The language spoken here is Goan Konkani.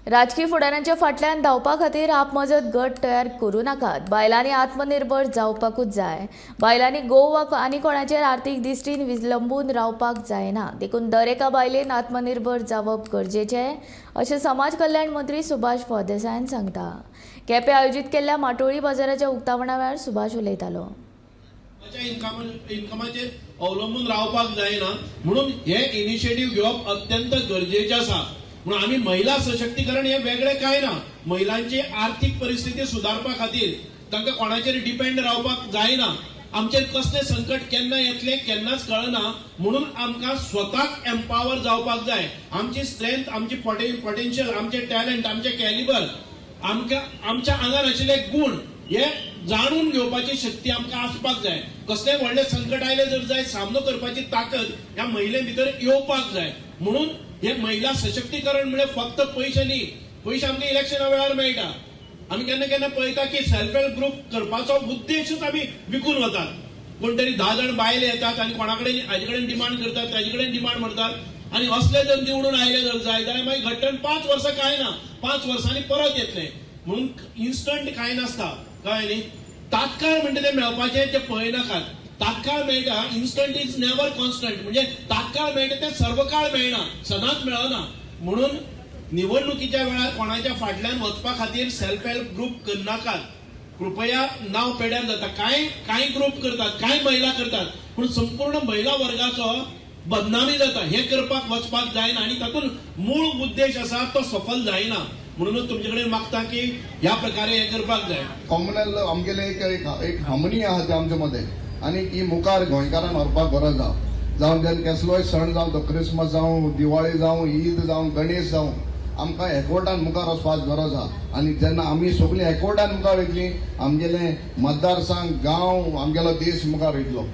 राजकीय फुडाऱ्यांच्या फाटल्यान धांवपा खातीर आपमजत गट तयार करूं नाकात. बायलांनी आत्मनिर्भर जावपाकूच जाय. बायलांनी घोव वा आनी कोणाचेर आर्थीक दिश्टीन विलंबून रावपाक जायना, देखून दरेका बायलेन आत्मनिर्भर जावप गरजेचें, अशें समाज कल्याण मंत्री सुभाष फळदेसायान सांगता. केपें आयोजीत केल्ल्या माटोळी बाजाराच्या उक्तावणा वेळार सुभाष उलयतालो. इन्कमाचेर अवलंबून रावपाक जायना, म्हणून हे इनिशिएटीव घेवप अत्यंत गरजेचें आसा. म्हणून आमी महिला सशक्तीकरण हे वेगळें कांय ना. महिलांची आर्थीक परिस्थिती सुदारपा खातीर, तांकां कोणाचेर डिपेंड रावपाक जायना, आमचेर कसलें संकट केन्ना येतलें केन्नाच कळना, म्हणून आमकां स्वताक एम्पावर जावपाक जाय. आमची स्ट्रेंथ, आमची पोटेन्शियल, आमचें टॅलंट, आमचें कॅलिबर, आमकां आमच्या आंगार आशिल्ले गुण हे जाणून घेवपाची शक्ती आमकां आसपाक जाय. कसलेंय व्हडलें संकट आयलें जर जाय, सामनो करपाची ताकद ह्या महिले भितर येवपाक जाय. म्हणून हे महिला सशक्तीकरण म्हणजे फक्त पयशे न्ही. पयशे आमकां इलेक्शना वेळार मेळटा. आमी केन्ना केन्ना पळयता की सेल्फ हेल्प ग्रुप करपाचो उद्देशूच आमी विकून वतात. कोण तरी 10 जाण बायले येतात आनी कोणा कडेन हाजे कडेन डिमांड करतात, ताजे कडेन डिमांड करतात आनी असले जर निवडून आयले जर जाय जाल्यार मागीर घट्टण 5 वर्सां कांय ना, 5 वर्सांनी परत येतले. म्हणून इन्स्टंट कांय नासता, कळ्ळें न्ही? तात्काळ म्हणटा ते मेळपाचें ते पळयनाकात. तात्काळ मेळटा, इन्स्टंट is never constant. म्हणजे तात्काळ मेळटा ते सर्वकाळ मेळना, सदांच मेळना. म्हणून निवडणुकीच्या वेळार कोणाच्या फाटल्यान वचपा खातीर सेल्फ हेल्प ग्रुप करनाकात कृपया. नाव पेड्यार जाता. कांय कांय ग्रुप करतात, कांय महिला करतात, पूण संपूर्ण महिला वर्गाचो बदनामी जाता. हे करपाक वचपाक जायना आनी तातूंत मूळ उद्देश आसा तो सफल जायना. म्हणूनच तुमचे कडेन मागता की ह्या प्रकारे हे करपाक जाय. कॉमनल आमगेले एक एक एक हार्मनी आहा ती आमच्या मदें आनी ही मुखार गोंयकारान व्हरपाक गरज आहा. जावं जेन्ना केसलोय सण जावं, तो क्रिसमस जावं, दिवाळी जावं, ईद जावं, गणेश जावं, आमकां एकवटान मुखार वचपाक गरज आहा. आनी जेन्ना आमी सगळीं एकवटान मुखार वयतली, आमगेले मतदारसंघ, गांव, आमगेलो देश मुखार वयतलो.